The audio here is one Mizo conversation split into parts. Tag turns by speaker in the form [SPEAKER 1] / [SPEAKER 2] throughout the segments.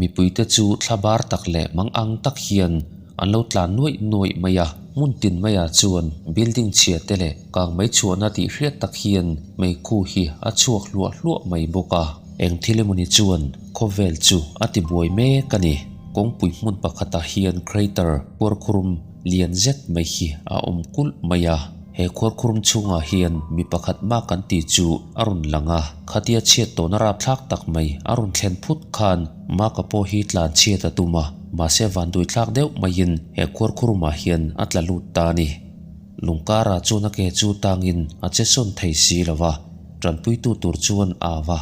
[SPEAKER 1] Mipuite chu thlabar tak leh mang ang tak hian an lo tlan nuaih nuaih mai a. Hmun tin maiah chuan building chhia te leh kang mai chhuahna tih hriat tak hian meikhu hi a chhuak hluah hluah mai bawk a. Eng thil emawni chuan khawvel chu a ti buai mek a ni. Kawngpui hmun pakhatah hian crater khuarkhurum lian zet mai hi a awm kulh mai a. He khuarkhurum chhungah hian mi pakhat mah kan tih chu a rawn lang a. Khatia chhiat tawhna rapthlak tak mai a rawn thlen phut khan Maka pawh hi tlan chhiat a tum a, mahse vanduaithlak deuh maiin he khuarkhurumah hian a tla lut ta a ni. Lungkara chuan a ke chu tangin a che sawn thei si lo va, tanpuitu tur chuan a au a,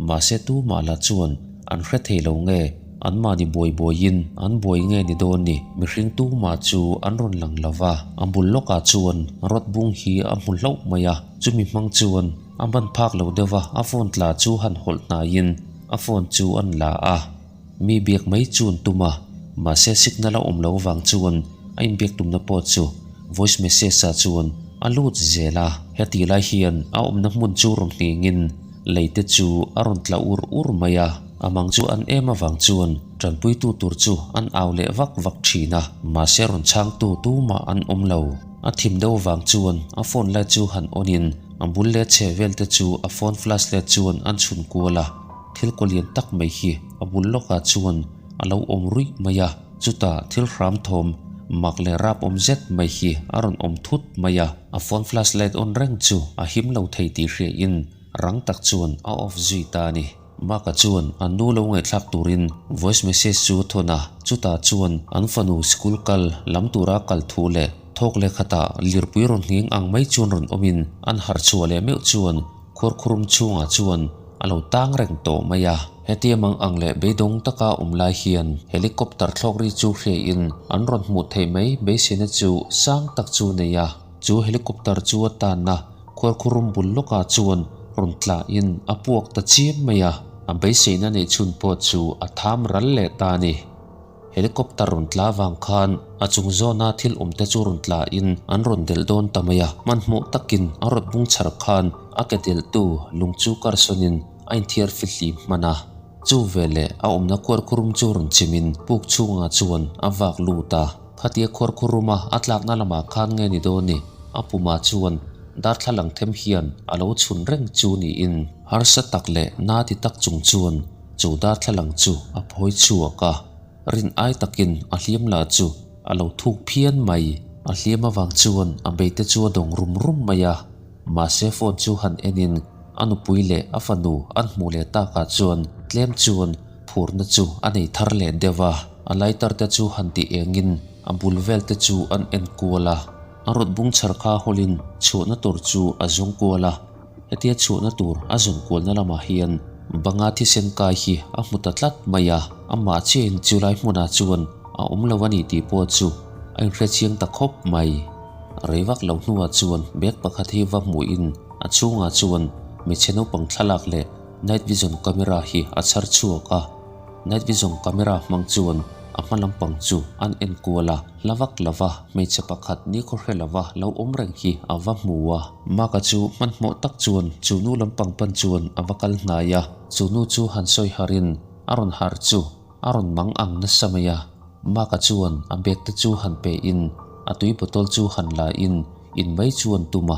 [SPEAKER 1] mahse tumah lah chuan an hre thei lo nge, anmahni buai buaiin an buai nge ni dawn ni, mihring tumah chu an rawn lang lo va. A bul lawkah chuan rawt bung hi a hmu hlauh mai a, chumi hmang chuan a ban phak lo deuh va, a phone tla chu han hawlh hnaiin a phone chu an la a, mi biak mai chu an tum a, mahse signal a awm loh vang chuan a inbiak tumna pawh chu voice message ah chuan a lut zel a. Heti lai hian a awmna hmun chu rawn nghengin lei te chu a rawn tla ur ur mai a, a mang chu an em avang chuan tanpuitu tur chu an au leh vak vak thin a, mahse rawn chhangtu tumah an awm lo. A thim deuh vang chuan a phone light chu han on in A bul leh chhe vel te chu a phone flash light chuan an chhun kual a, thil kaw lian tak mai hi a bul lawkah chuan a lo awm ruih mai a, chutah thil hram thawm mak leh rap awm zet mai hi a rawn awm thut mai a, a phone flash light on reng chu a him lo thei tih hriain rang tak chuan a off zui ta a ni. Mark-a chuan an nu lo ngaihthlak turin voice message chu a thawn a, chutah chuan an fanu school kal lam tura kal thu leh thawk leh khatah lirpui rawn ngheng ang mai chuan rawn awmin an harh chhuah leh meuh chuan khuarkhurum chhungah chuan a lo tang reng tawh mai a. Hetia mang ang leh beidawng taka awm lai hian helicopter thlawk ri chu hriain an rawn hmuh theih mai beiseina chu sang tak chu nei a, chu helicopter chu a tanna Khuarkhurum bul lawkah chuan rawn tlahin a puak ta chiam mai a, a beiseina neih chhun pawh chu a tham ral leh ta a ni. Helicopter rawn tla vang khan a chung zawna thil awmte chu rawn tlahin an rawn delh dawn ta mai a, hmanhmawh takin a rawt bung chhar khan a ke delhtu lung chu karsawnin a inthiar fihlim hman a. Chu veleh a awmna khuarkhurum chu rawn chimin puk chhungah chuan a vak lut a. Khatia khuarkhuruma a tlakna lamah khan nge ni dawn ni? A pumah chuan darthlalang them hian a lo chhun reng chu niin harsa tak leh na ti tak chung chuan chu darthlalang chu a phawi chhuak a. Rin ai takin a hliam lah chu a lo thuk phian mai. A hliam avang chuan a beite chu a dawng rum rum mai a. Mahse phone chu han enin a nupui leh a fanu an hmuh leh takah chuan tlem chuan phurna chu a nei thar leh deuh a. A lighter te chu han ti engin a bul vel te chu an en kual a, a rawt bung chhar kha hawlin chhuahna tur chu a zawng kual a, hetia chhuahna tur a zawn kualna lamah hian banga thisen kai hi a hmu ta tlat mai a, amah chiahin chu lai hmunah chuan a awm lo a ni tih pawh chu a inhrechiang ta khawp mai. Rei vak lo hnuah chuan bag pakhat hi va hmuhin a chhungah chuan hmeichhe naupang thlalak leh night vision camera hi a chhar chhuak a. Night vision camera hmang chuan a hma lampang chu an en kual a, hla vak lova hmeichhe pakhat ni khaw hre lova lo awm reng hi a va hmu a. Maka chu hmanhmawh tak chuan chu nu lampang pan chuan a va kal hnai a, chu nu chu han sawi harin a rawn harh chu a rawn mang ang nasa mai a. Maka chuan a bag te chu han pe in a tui bottle chu han la in in mai chu an tum a,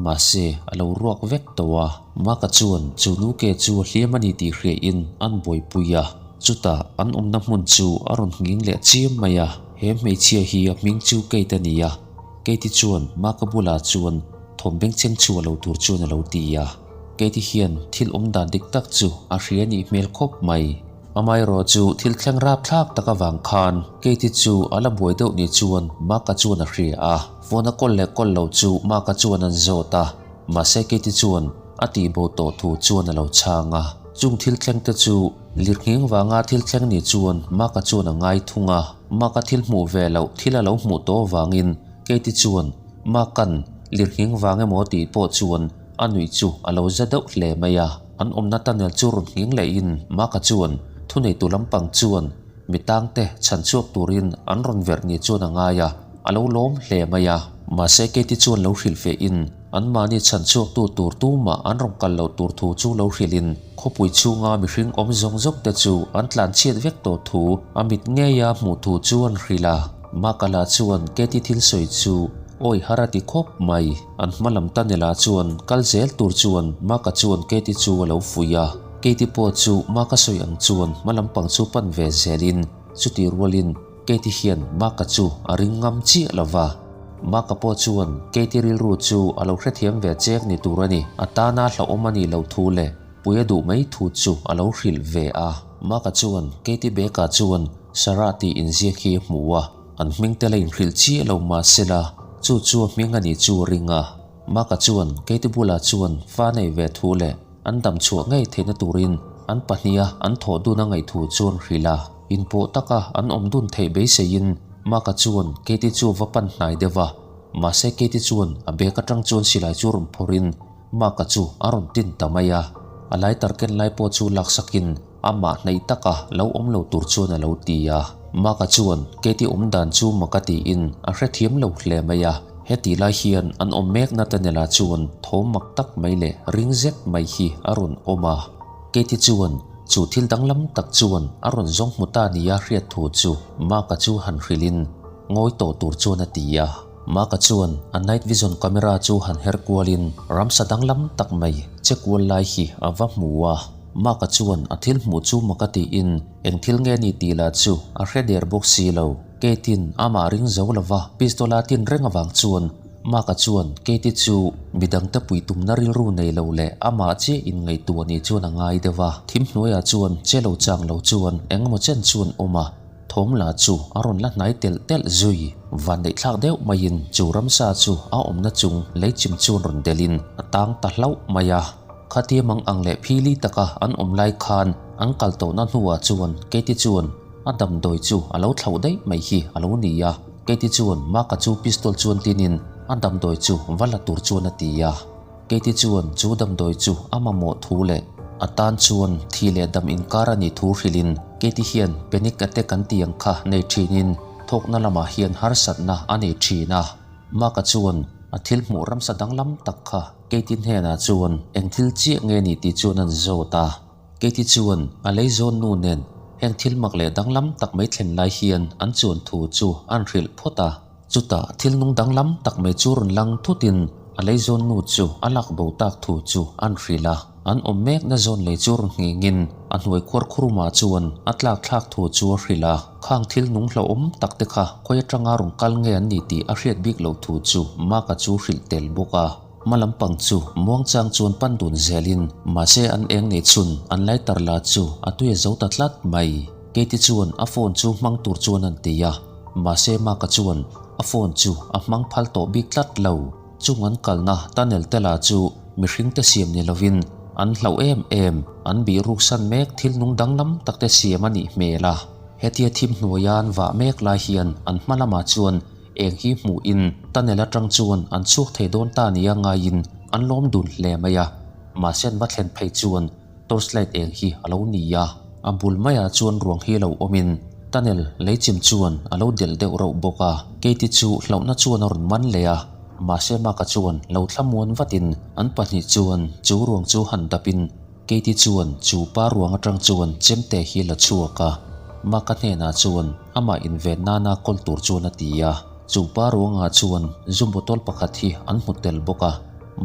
[SPEAKER 1] mahse a lo ruak vek tawh a. Maka chuan chu nu ke chu a hliam a ni tih hriain an buaipui a, chutah an awmna hmun chu a rawn nghing leh chiam mai a. He hmeichhia hi a hming chu Kate a ni a, Kate-i chuan Maka bulah chuan thawm bengchheng chu a lo tur chuan a lo ti a. Kate-i hian thil awm dan dik tak chu a hria nih hmel khawp mai. Amaherawh chu thil thleng rapthlak tak avang khan Katie chu a la buai deuh ni chuan Mark-a chuan a hria a. Phone a kawl leh kawl lo chu Mark-a chuan an zawt a, mahse Katie chuan a tihbo tawh thu chuan a lo chhang a. Chung thil thleng te chu lirnghing vanga thil thleng ni chuan Mark-a chuan a ngai thung a. Mark-a thil hmuh ve loh thil a lo hmuh tawh avangin Katie chuan Mark-a'n lirnghing vang emaw tih pawh chuan a nuih chu a lo za deuh hle mai a. An awmna tunnel chu rawn nghing lehin Maka chuan thuneitu lampang chuan mi tangte chhan chhuak turin an rawn verh ni chuan a ngai a, a lo lawm hle mai a. Mahse Katie chuan lo hrilh fehin Anmahni chhan chhuaktu tur tumah an rawn kal loh tur thu chu lo hrilhin khawpui chhunga mihring awm zawng zawk te chu an tlan chhiat vek tawh thu a mit ngeia hmuh thu chu an hrilh a. Makala chuan Katie thil sawi chu awi har a ti khawp mai. An hma lam tunnel ah chuan kal zel tur chuan Maka chuan Katie chu a lo fuih a. Katie pawh chu Maka sawi ang chuan hma lampang chu pan ve zelin chutih rualin Katie hian Maka chu a ring ngam chiah lo va. Maka pawh chuan Katie rilru chu a lo hrethiam ve chek ni tur a ni. A tana hlauhawm a nih loh thu leh pui a duh mai thu chu a lo hrilh ve a. Maka chuan Katie bag-ah chuan Sarah tih inziak hi a hmu a, an hming te la inhrilh chiah lo mah sela chu chu a hming a nih chu a ring a. Maka chuan Katie bulah chuan fa nei ve thu leh an dam chhuah ngei theihna turin an pahniha an thawh dun a ngaih thu chu an hrilh a. Inpawh taka an awm dun theih beiseiin Maka chuan Katie chu va pan hnai deuh a, mahse Katie chuan a bag atang chuan silai chu rawn phawrhin Maka chu a rawn tin ta mai a. A lighter ken lai pawh chu laksakin amah hnaih taka lo awm lo tur chuan a lo ti a. Maka chuan Katie awm dan chu maka tiin a hrethiam lo hle mai a. Hetih lai hian an awm mekna tunnel-ah chuan thawm mak tak mai leh ring zet mai hi a rawn awm a. Katie chuan chu thil danglam tak chuan a rawn zawng hmu ta nia hriat thu chu Mark-a chu han hrilhin ngawi tawh tur chuan a ti a. Mark-a chuan a night vision camera chu han her kualin ramsa danglam tak mai che kual lai hi a va hmu a. Mark-a chuan a thil hmuh chu mak a tiin eng thil nge ni tih lah chu a hre der bawk si lo. Katie-in amah ring zo lova pistol a tin reng avang chuan Mark-a chuan Katie chu midangte pui tumna rilru nei lo leh amah chiah inngaihtuah nih chuan a ngai deuh a. Thim hnuaiah chuan che lo chang lo chuan eng emaw chen chuan awm a, thawm la chu a rawn la hnai telh telh zui. Vanneihthlak deuh maiin chu ramsa chu a awmna chung lei chim chuan rawn delhin a tang ta hlauh mai a. Khatia mang ang leh phili taka an awm lai khan an kal tawhna hnuah chuan Katie chuan A damdawi chu a lo thlauh daih mai hi a lo ni a, Katie chuan Mark-a chu pistol chuan tinin a damdawi chu va la tur chuan a ti a. Katie chuan chu damdawi chu a mamawh thu leh a tan chuan thi leh dam inkar a nih thu hrilhin Katie hian panic attack an tih ang kha nei thinin thawkna lamah hian harsatna a nei thin a. Mark-a chuan a thil hmuh ramsa danglam tak kha Katie hnenah chuan eng thil chiah nge ni tih chuan an zawt a. Katie chuan a lei zawn nu nen heng thil mak leh danglam tak mai thlen lai hian an chuan thu chu an hrilh phawt a. Chutah thil nung danglam tak mai chu rawn lang thutin a lei zawn nu chu a lak bo tak thu chu an hrilh a. An awm mekna zawn lei chu rawn nghengin a hnuai khuar khurumah chuan a tlak thlak thu chu a hrilh a. Khang thil nung hlauhawm tak te kha khawi atanga rawn kal nge an ni tih a hriat bik loh thu chu Mark-a chu hrilh tel bawk a. Hma lampang chu muangchang chuan pan dun zelin mahse an eng nei chhun an lighter la chu a tui a zo ta tlat mai. Katie chuan a phone chu hmang tur chuan an ti a, mahse Mark-a chuan a phone chu a hmang phal tawh bik tlat lo. Chung an kalna tunnel te lah chu mihring te siam ni lovin an hlauh em em, an bih ruksan mek thil nung danglam tak te siam a nih hmel a. Hetia thim hnuaia an vah mek lai hian an hma lamah chuan Eng hi hmuhin tunnel atang chuan an chhuak thei dawn ta nia ngaiin an lawm dun hle mai a, mahse an va thlen phei chuan torchlight eng hi a lo ni a, a bul maiah chuan ruang hi lo awmin tunnel leichim chuan a lo delh deuh reuh bawk a, Katie chu hlauhna chuan a rawn man leh a, mahse Mark-a chuan lo thlamuan vatin an pahnih chuan chu ruang chu han dapin Katie chuan chu pa ruang atang chuan chemte hi la chhuak a, Mark-a hnenah chuan amah inven nana kawl tur chuan a ti a. Chu pa ruangah chuan zu bottle pakhat hi an hmu tel bawk a,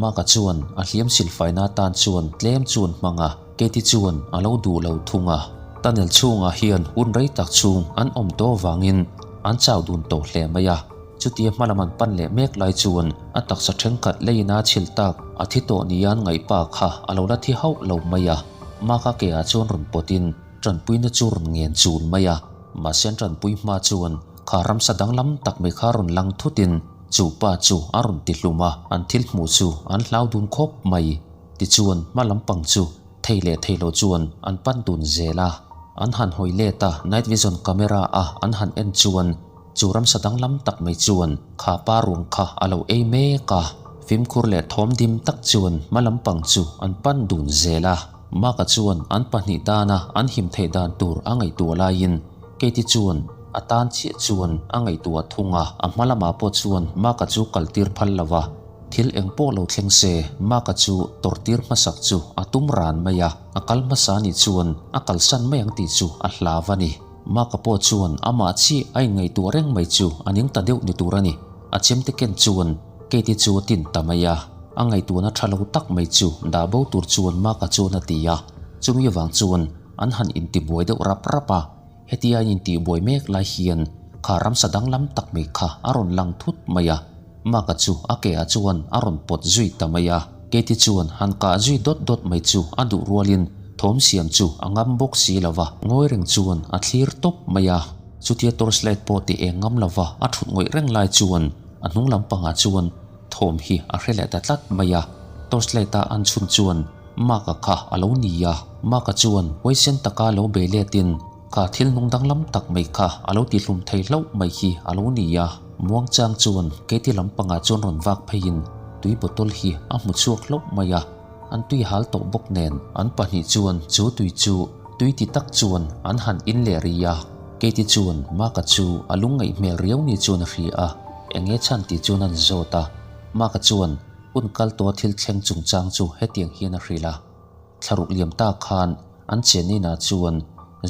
[SPEAKER 1] Mark-a chuan a hliam silfaina atan chuan tlem chuan hmang a, Katie chuan a lo duh lo thung a. Tunnel chhungah hian hun rei tak chhung an awm tawh avangin an chau dun tawh hle mai a. Chutia hmalam an pan leh mek lai chuan a taksa thenkhat leiin a chhil tak a thi tawh nia an ngaih pa kha a lo la thi hauh lo mai a. Maka ke ah chuan rawn pawtin tanpuina chu rawn ngen chul mai a. Mahse an tanpui hma chuan kha ramsa danglam tak mai kha rawn lang thutin chu pa chu a rawn ti hlum a, an thil hmuh chu an hlau dun khawp mai. Tichuan hma lampang chu thei leh thei lo chuan an pan dun zel a. An han hawi let a, night vision camera a an han en chuan Chu ramsa danglam tak mai chuan kha pa ruang kha a lo ei mek a, fimkhur leh thawm dim tak chuan hma lampang chu an pan dun zel a. Mark-a chuan an pahnih tana an him theih dan tur a ngaihtuah laiin Katie chuan a tan chiah chuan a ngaihtuah thung a, a hma lamah pawh chuan Mark-a chu kaltir phal lo va. Thil eng pawh lo thleng se, Mark-a chu tawrhtir hmasak chu a tum ran mai a, a kal hmasa anih chuan a kalsan mai ang tih chu a hlau a ni. Mark-a pawh chuan amah chiah a inngaihtuah reng mai chu a ning ta deuh ni tur a ni. A chemte ken chuan Kate-i chu a tin ta mai a, a ngaihtuahna tha lo tak mai chu dah bo tur chuan Mark-a chuan a ti a, chumi avang chuan an han intibuai deuh rap rap a. Hetia an intihbuai mek lai hian kha ramsa danglam tak mai kha a rawn lang thut mai a, Mark-a chu a ke ah chuan a rawn pawt zui ta mai a. Katie chuan han kah zui dawt dawt mai chu a duh rualin thawm siam chu a ngam bawk si lo va, ngawi reng chuan a thlir tawp mai a. Chutia torchlight pawh ti eng ngam lo va a thut ngawih reng lai chuan a hnung lampangah chuan thawm hi a hre leh ta tlat mai a. Torchlight a an chhun chuan Mark-a kha a lo ni a, Mark-a chuan huaisen taka lo bei letin kha thil nung danglam tak mai kha a lo tihlum thei hlauh mai hi a lo ni a. Muangchang chuan Katie lampangah chuan rawn vak pheiin tui bottle hi a hmu chhuak hlauh mai a, an tui hal tawh bawk nen an pahnih chuan chu tui chu tui ti tak chuan an han in leh ri a. Katie chuan Mark-a chu a lungngaih hmel riau ni chuan a hria a, eng nge chhan tih chuan an zawt a, Mark-a chuan Hun kal tawha thil thleng chungchang chu hetiang hian a hrilh a, Thlaruk liam ta khan an chenina chuan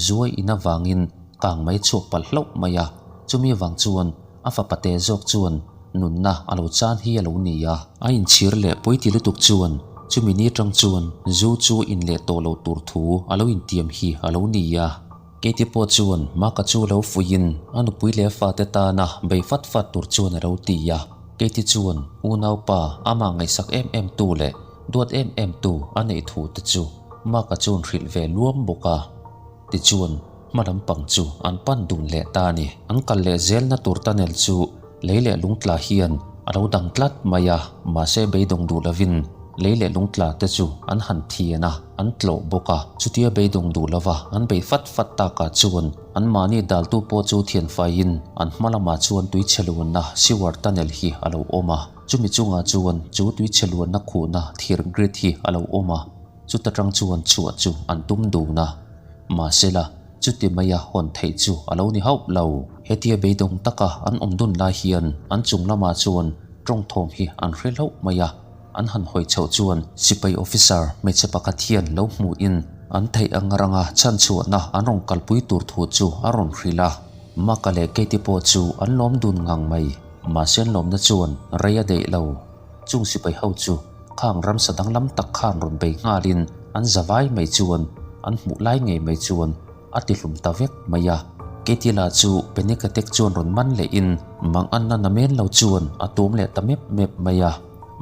[SPEAKER 1] zuai in avangin kang mai chhuak palh hlauh mai a, chumi avang chuan a fapa te zawk chuan nunna a lo chan hi a lo ni a. A inchhir leh pawiti lutuk chuan chumi ni atang chuan zu chu in leh tawh lo tur thu a lo intiam hi a lo ni a. Keite pawh chuan Maka chu lo fuihin a nupui leh a fate tana bei fat fat tur chuan a lo ti a. Keite chuan unaupa amah ngaihsak em em tu leh duat em em tu a neih thu te chu Maka chuan hrilh ve luam bawk a. Tichuan hma lampang chu an pan dun leh ta a ni. An kal leh zelna tur tunnel chu Lei leh lungtla hian a lo dang tlat mai a, mahse beidawng duh lovin lei leh lungtla te chu an han thian a, an tlawh bawk a. Chutia beidawng duh lova an bei fat fat takah chuan anmahni daltu pawh chu thian faiin an hma lamah chuan tuichhe luanna sewer tunnel hi a lo awm a. Chumi chungah chuan chu tuichhe luanna khuhna thir grid hi a lo awm a, chuta tang chuan chhuah chu an tum dun a. Mahsela. Chuti maia hawn theih chu a lo ni hauh lo. Hetia beidawng taka an awm dun lai hian an chung lamah chuan tawng thawm hi an hre hlauh mai a. An han hawi chhoh chuan sipai officer hmeichhe pakhat hian lo hmuhin an theih ang ranga chhanchhuahna an rawn kalpui tur thu chu a rawn hrilh a. Maka leh Katie pawh chu an lawm dun ngang mai. Mahse an lawmna chuan rei a deih lo. Chung sipai ho chu khang ramsa danglam tak khan rawn bei nghalin an za vai mai chuan an hmuh lai ngei mai chuan a ti hlum ta vek mai a. Keitila chu panic attack chuan rawn man lehin manganna namen lo chuan a tum leh ta mep mep mai a.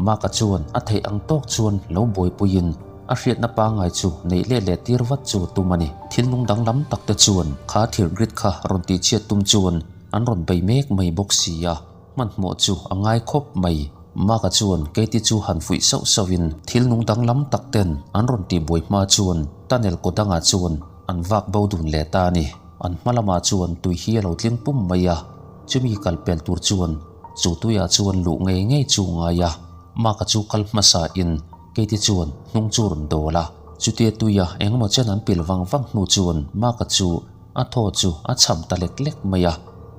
[SPEAKER 1] Mark-a chuan a theih ang tawk chuan lo buaipuiin a hriatna pangngai chu neih leh leh tir vat chu a tum a ni. Thil nung danglam tak te chuan kha thir grid kha rawn tihchhiat tum chuan an rawn bei mek mai bawk si a. Hmanhmawh chu a ngai khawp mai. Mark-a chuan Katie chu han fuih sauh sauhin thil nung danglam tak ten an rawn tih buai hma chuan tunnel kaw dangah chuan an vak bo dun leh ta a ni. An hma lamah chuan tui hi a lo tling pum mai a, chumi kal pel tur chuan chu tuiah chuan luh ngei ngei chu ngai a. Mark-a chu kal hmasa in Katie chuan hnung chu rawn dawl a, chutia tuia engemaw chen an pil vang vang hnu chuan Mark-a chu A thaw chu a chham ta lek lek mai a,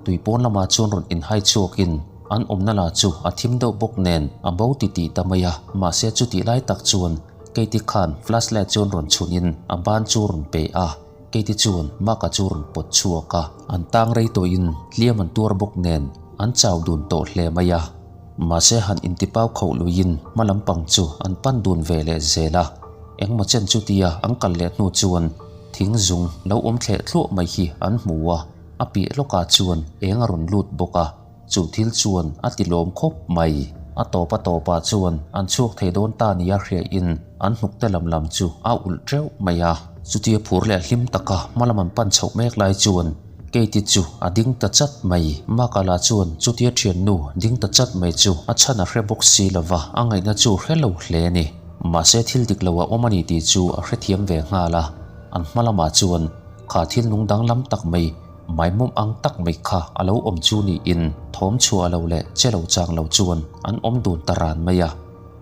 [SPEAKER 1] tui pawn lamah chuan rawn inhai chhuakin an awmna lah chu a thim deuh bawk nen a bo ti tih ta mai a, mahse chutih lai tak chuan Katie khan flashlight chuan rawn chhunin a ban chu rawn pe a, Katie chuan Mark-a chu rawn pawt chhuak a, an tang rei tawhin hliam an tuar bawk nen an chau dun tawh hle mai a, mahse han intipau khauh luiin hma lampang chu an pan dun ve leh zel a, engmaw chen chutia an kal leh hnu chuan Thing zung lo awm thleh thluah mai hi an hmu a, a piah lawkah chuan eng a rawn lut bawk a, chu thil chuan a ti lawm khawp mai. A tawp a tawpah chuan an chhuak thei dawn ta nia hriain an hnukte lam lam chu a ulh teuh mai a. Chutia phur leh hlim taka hma lam an pan chhoh mek lai chuan Katie chu a ding ta chat mai. Makala chuan chutia thiannu ding ta chat mai chu a chhan a hre bawk si lova, a ngaihna chu hre lo hle a ni. Mahse thil dik lo a awm a ni tih chu a hrethiam ve nghal a, an hma lamah chuan kha thil nung danglam tak mai, maimawm ang tak mai kha a lo awm chu niin thawm chhuah lo leh che lo chang lo chuan an awm dun ta ran mai a.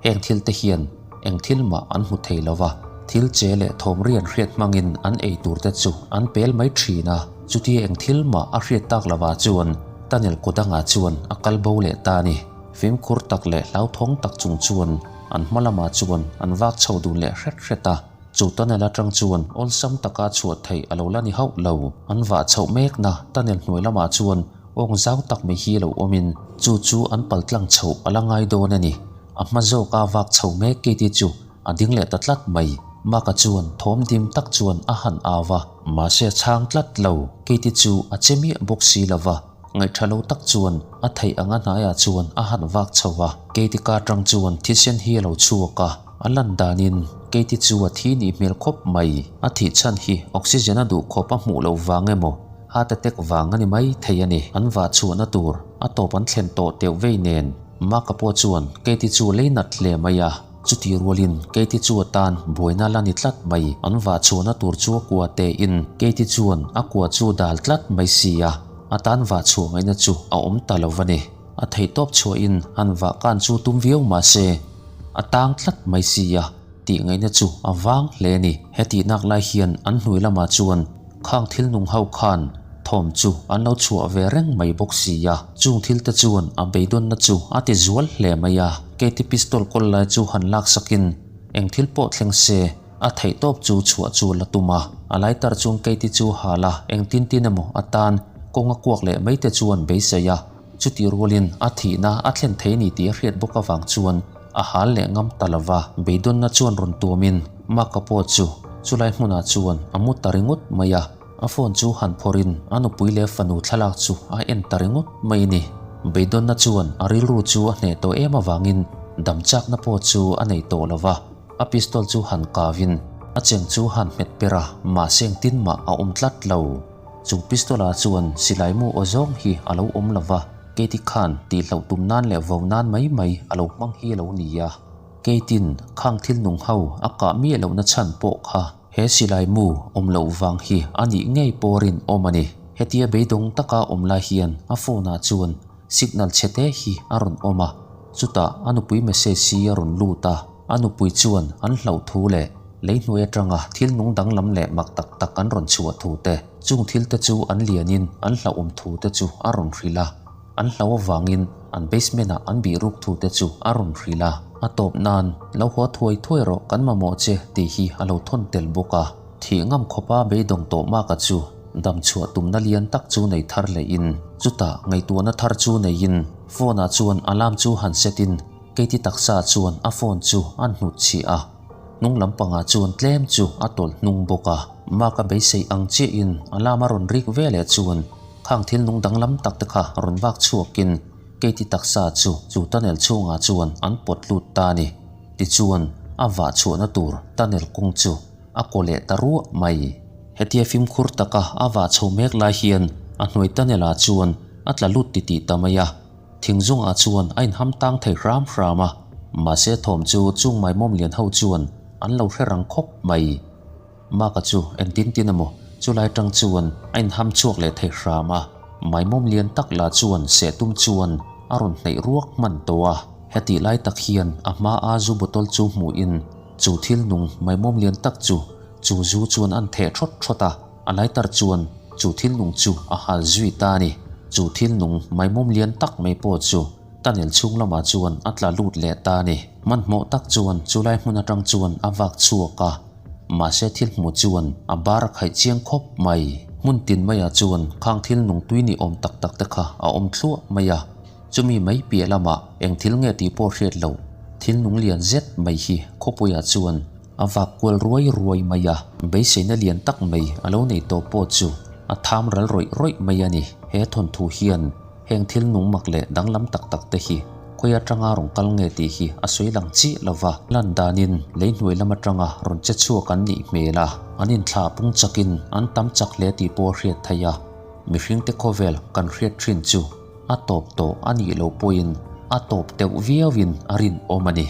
[SPEAKER 1] Heng thil te hian eng thil mah an hmu thei lo va, thil che leh thawm rian hriat hmangin an ei tur te chu an pel mai thin a, chutia eng thil mah a hriat tak lovah chuan tunnel kaw dangah chuan a kal bo leh ta a ni. Fimkhur tak leh hlauthawng tak chung chuan an hma lamah chuan an vak chho dun leh hret hret a. Chu tunnel atang chuan awlsam taka chhuah theih a lo la ni hauh lo. An vah chhoh mekna tunnel hnuai lamah chuan awng zau tak mai hi lo awmin chu chu an pal tlang chhoh a la ngai dawn a ni. A hma zawka vak chho mek Katie chu a ding leh ta tlat mai. Mark-a chuan thawm dim tak chuan a han au va. Mahse a chhang tlat lo. Katie chu a che miah bawk si lo va. Ngaihṭha lo tak chuan a theih anga hnaiah chuan a han vak chho va. Katie ka aṭang chuan thisen hi a lo chhuak a. A lan danin Katie chu a thi nih hmel khawp mai. A thih chhan hi oxygen a duh khawp a hmuh loh vang emaw heart attack vang a ni mai thei a ni. An vah chhuahna tur a tawp an thlen tawh teuh vei nen Mark-a pawh chuan Katie chu lei nat hle mai a. Chutih rualin Katie chu atan buaina la ni tlat mai. An vah chhuahna tur chu a kua tein Katie chuan a kua chu dal tlat mai si a, a tan vah chhuah ngaihna chu a awm ta lo va ni. A theihtawp chhuahin an vah kan chu tum viau mah se, a tang tlat mai si a, tih ngaihna chu a vang hle a ni. Hetih nak lai hian an hnuai lamah chuan khang thil nung ho khan thawm chu an lo chhuah ve reng mai bawk si a, chung thil te chuan a beidawnna chu a ti zual hle mai a. Katie pistol kawl lai chu han lak sakin eng thil pawh thleng se a theih tawp chu chhuah chu la tum a. A lighter chuan Katie chu hal a, eng tin tin emaw atan kawng a kuak leh mai te chuan beisei a. Chutih rualin a thihna a thlen thei ni tih a hriat bawk avang chuan a hal leh ngam ta lo va. Beidawnna chuan rawn tuamin Mark-a pawh chu chulai hmunah chuan a mu ta ringawt mai a. A phone chu han phawrhin a nupui leh fanu thlalak chu a en ta ringawt mai a ni. Beidawnna chuan a rilru chu a hneh tawh em avangin dam chakna pawh chu a nei tawh lo va. A pistol chu han kavin a cheng chu han hmet per a, mahse engtin mah a awm tlat lo. Chu pistol-ah chuan silai mu aw zawng hi a lo awm lo va, Katie khan tihloh tum nan leh vo nan mai mai a lo hmang hi a lo ni a. Katie-in khang thil nung ho a kah miah lohna chhan pawh kha he silai mu awm loh vang hi a nih ngei pawh rinawm a ni. Hetia beidawng taka awm lai hian a phone-ah chuan signal chhe te hi a rawn awm a, chutah a nupui message hi a rawn lut a. A nupui chuan an hlauh thu leh lei hnuai atanga thil nung danglam leh mak tak tak an rawn chhuah thu te, chung thil te chu an lianin an hlauhawm thu te chu a rawn hrilh a. An hlauh avangin an basement ah an bih ruk thu te chu a rawn hrilh a. A tawp nan, Lo haw thuai thuai rawh kan mamawh che tih hi a lo thawn tel bawk a. Thih ngam khawpa beidawng tawh maka chu dam chhuah tumna lian tak chu nei thar lehin, chutah ngaihtuahna thar chu neiin phone ah chuan alarm chu han set in, Katie taksa chuan a phone chu a hnut chhiah a, hnung lampangah chuan tlem chu a tawlh hnung bawk a. Mark a beisei ang chiahin alarm a rawn rik ve leh chuan khang thil nung danglam tak te kha rawn vak chhuakin Katie taksa chu chu tunnel chhungah chuan an pawt lut ta a ni. Tichuan a vah chhuahna tur tunnel kawng chu a kaw leh ta ruah mai. Hetia fimkhur taka a vah chho mek lai hian a hnuai tunnel ah chuan a tla lut titih ta mai a. Thingzungah chuan a inham tang thei hram hram a, mahse thawm chu chung maimawm lian ho chuan an lo hre rang khawp mai. Mark-a chu engtin tin emaw chulai tang chuan a inham chhuak leh thei hram a, maimawm lian tak lah chuan seh tum chuan a rawn hneih ruak hman tawh a. Hetih lai tak hian a hma a zu bottle chu hmuhin chu thil nung maimawm lian tak chu chu zu chuan an theh thawt thawt a. A lighter chuan chu thil nung chu a hal zui ta a ni. Chu thil nung maimawm lian tak mai pawh chu tunnel chhung lamah chuan a tla lut leh ta a ni. Hmanhmawh tak chuan chulai hmun atang chuan a vak chhuak a, mahse thil hmuh chuan a bar a khaih chiang khawp mai. Hmun tin maiah chuan khang thil nung tui ni awm tak tak te kha a awm thluah mai a. Chumi mai piah lamah eng thil nge tih pawh hriat loh thil nung lian zet mai hi khawpuiah chuan A vak kual ruai ruai mai a, beiseina lian tak mai a lo nei tawh pawh chu a tham ral rawih rawih mai a ni. He thawnthu hian heng thil nung mak leh danglam tak tak te hi khawi atanga rawn kal nge tih hi a sawi lang chiah lo va, lan danin lei hnuai lam atanga rawn che chhuak an nih hmel a, an inthlah pung chakin an tam chak hle tih pawh a hriat theih a, mihringte khawvel kan hriat thin chu a tawp tawh a nih loh pawhin a tawp deuh viauin a rinawm a ni.